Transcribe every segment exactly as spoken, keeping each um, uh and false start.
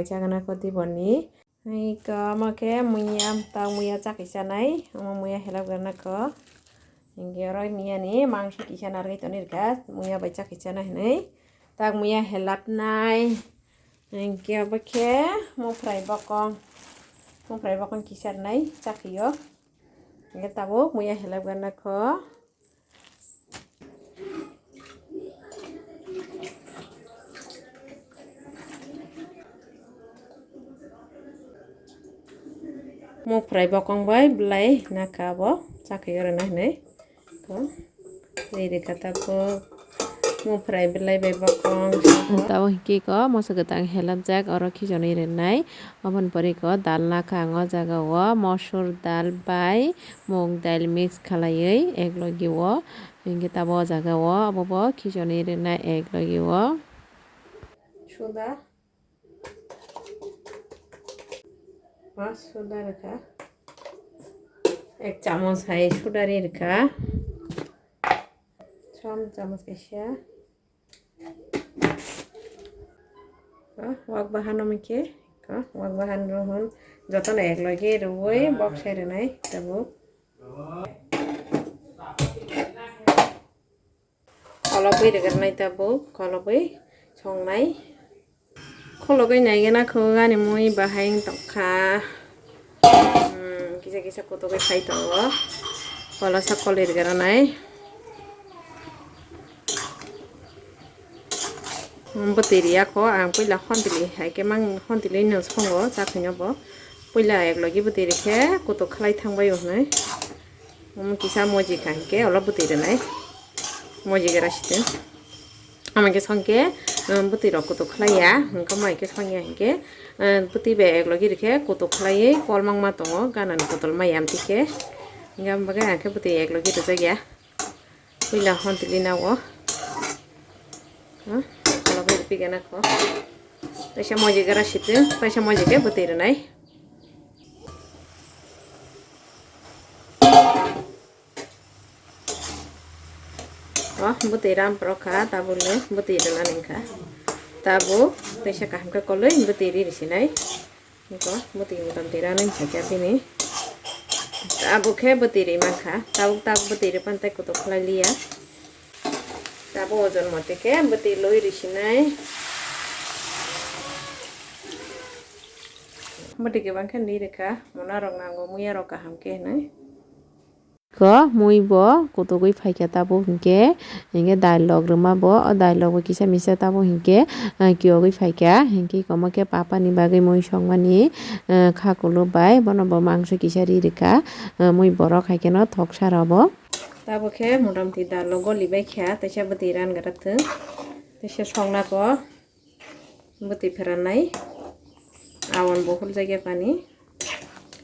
Chagana ko diboni. Hai ko omo khe muya, tak muya chakhi chanai. Omo muya helap gana ko. Hinkhe oro miyani mangso kisa narwgwi tonwi rwkha. Muya bai chakhi chana hinwi. Tak muya helapnai. Hinkhe obo khe mufrai bokong. Mufrai bokong kisa rwnai chakhio. Hinkhe tabuk muya helap gana ko. Mufrai bokong bai belai nakha abo chakhwi oro na hinwi. To, tei rikha tabuk mufrai belai bai bokong. Tabuk hinkhe ko moso kwtang helapjak oro khichonwi rwnai. Oboni pore ko dal nakha ang o jaga o, mosur dal bai mung dal mix khalaiwi ek logi o. Hinkhe tabuk o jaga o obo bo khichonwi rwnai ek logi o. Suda. Ma suda rwkha. Ek chamoch hai suda ri rwkha. Som chamoch kaisa. Ko, wak bahan no mike, ko, wak bahan rohon, jotono ek loge rwui bok sai rwnai tabuk. Kolobwi rwgwrnai tabuk, kolobwi songnai. Kholobwi naigena kho ani mui bahai wng tongkha. Hmm, kisa kisa kotogwi phai tongo. Kolasa kolwi rwgwrnai. Bwtwi riya kho, ang puila hontili hai khe mang hontili no songo chakhwino bo. Puila ek logi bwtwi rikhe kutuk khlai thangbai o hinwi. Omo kisa moji kha hinkhe olo bwtwi rwnai. Moji gra sitwng. Ama khe songkhe, um, bwtwi rok kutuk khlai ya, hwnkhe mai khe song ya hinkhe, um, bwtwi bai ek logi rikhe kutuk khlaiwi kol mangma tongo, ganani botol mai ya amtwi khe. Hinkhe ang bagwi ang khe bwtwi ek logi rwjak ya. Puila hon tili na o. Ha? Kholobwi rwphi gana kho. Kaisa moji gra sitwng, kaisa moji khe bwtwi rwnai. O, bwtwi ram phoro kha, tabukle bwtwi rwnani wngkha. Tabuk teisa kaham khe kolwi bwtwi ri rwsinai. Niko bwtwi motamtwi ranai wngkha khe bini. Tabuk khe bwtwi ri mankha. Tabuk, tabuk bwtwi ri pan tei kutuk khlai liya. Tabuk ojon motwi khe bwtwi lwi rwsinai. Bwtwi kwbang khe nwi rwkha, mona rok nango, muya rok kaham khe hinwi. Ko mui bo kutugwi phaikha tabuk hinkhe, hinkhe dailok rwma bo, o dailok bo kisa misa tabuk hinkhe, ah, kiyogwi phaikha, hinkhe komo khe papani bagwi mui songmani, ah, kha kulu bai bono bo mangso kisa ri rwkha, ah, mui borok hai kheno thoksa rw bo. Tabuk khe motamti dailok goli bai kha, teisa bwtwi ran gra thwng, teisa songna ko. Bwtwi pherannai. Awan bo huljak ya pani.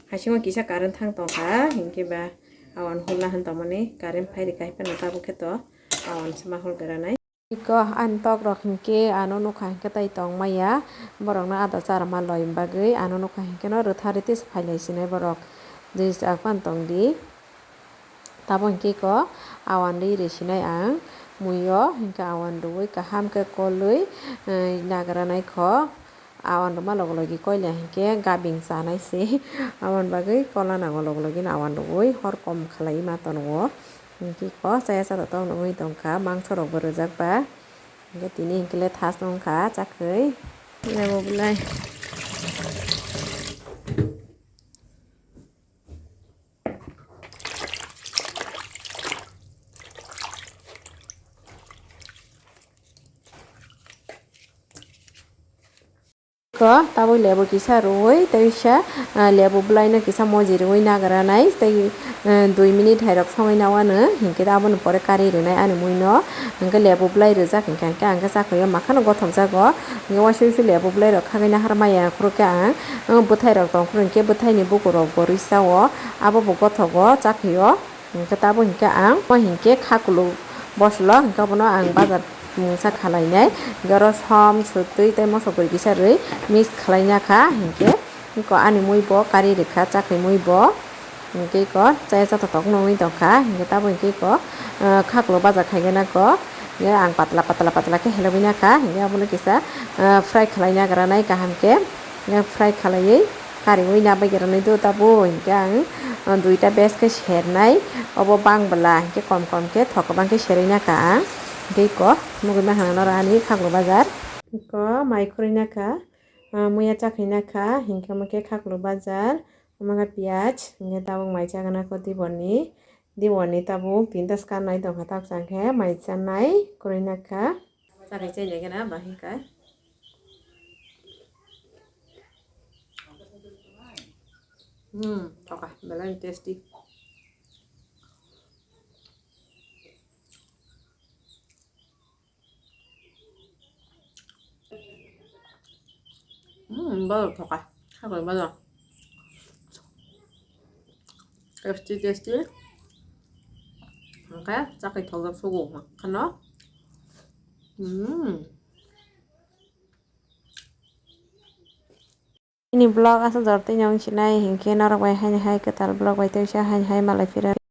Hasingo kisa current thang tongkha, hinkhe ba awan hulna han tongmani current phai rikha, hai phano tabuk khe to awan se ma hul granai. Iko ani tok rok hinkhe ano nukha hinkhe tai tong maya. Borokno ada charma loi bagwi ano nukha hinkhe no rwtha rwtwi se phai lai sinai borok. Jesa phano tong di. Tabo hinkhe ko awan ri rwsinai ang muio, hinkhe awan rwui kaham khe kolwi, eh, nagra naikho. Awan rwma logologi koila hinkhe gabing chanai se. Awan bagwi kola nango logologi no awan rwui hor kom khlaiwi ma tongo. Hinkhe ko chaya cha tok nugwi tongkha, mangso rokbo rwjak ba. Hinkhe tini hinkhe le thas wngkha chakhwi. Lebo belai. Ko tabuk lebu kisa rwui tei kisa, ah, lebu bwlaino kisa moji rwui nagra nai tei, ah, dui minute hai rok songwi na uanw hinkhe aboni pore kari rwnai ani muino hinkhe lebu bwlai rwjak hinkhe ang khe chakhwio makhano gothok jago hinkhe uansukhe lebu bwlai rok khagwi nahar maya khurokhe ang, ah, bwthai rok tongkhor hinkhe bwthaini bukurok bo rwi chao abo bo gothogo chakhwio. Hinkhe tabuk hinkhe ang, o hinkhe kha kuluk bosolo hinkhe abono ang bazar mungsa khalainai. Hinkhe oro som, sotwi tei moso bwrwi kisa rwi mix khalaina kha hinkhe. Iko ani mui bo kari rwkha, chakhwi mui bo. Hinkhe iko chaya cha tok tok nungwi tongkha. Hinkhe tabuk hinkhe iko, ah, kha kuluk bazar khaigena ko. Hinkhe ang patla patla patla khe helogwi nakha. Hinkhe abono kisa, ah, fry khalaina granai kaham khe. Hingke fry khalaiwi kariwi na bagwi rwnai do tabuk. Hingke ang, ah, duita batch khe sernai, obo bang bwla, hingke kom kom khe thok kwbang khe serwi na kha ang. Hingke iko mugwi mankhana norok ani Khaklu bazar. Iko mai khurui na kha, ah, muya chakhwi na kha, hingke omo khe Khaklu bazar, omo khe piyaj, hingke tabuk mai chagana kho tei boni. Diwani tabuk tinta swkang nai tongkha, tabuk changkhe mai chanai kwrwi nakha. Chakhe chainai kheno bahai kha. Hmm, thoka, belai tasty. Hmm, balo thoka. Khaklu balo. Tasty, tasty. Hingke chakhe thokjak sugo kheno. Hmm. Ini vlog aswk jora twi nw wng sinai, hinkhe norok bai haini hai kwtal vlog bai tei sa haini hai malai phira.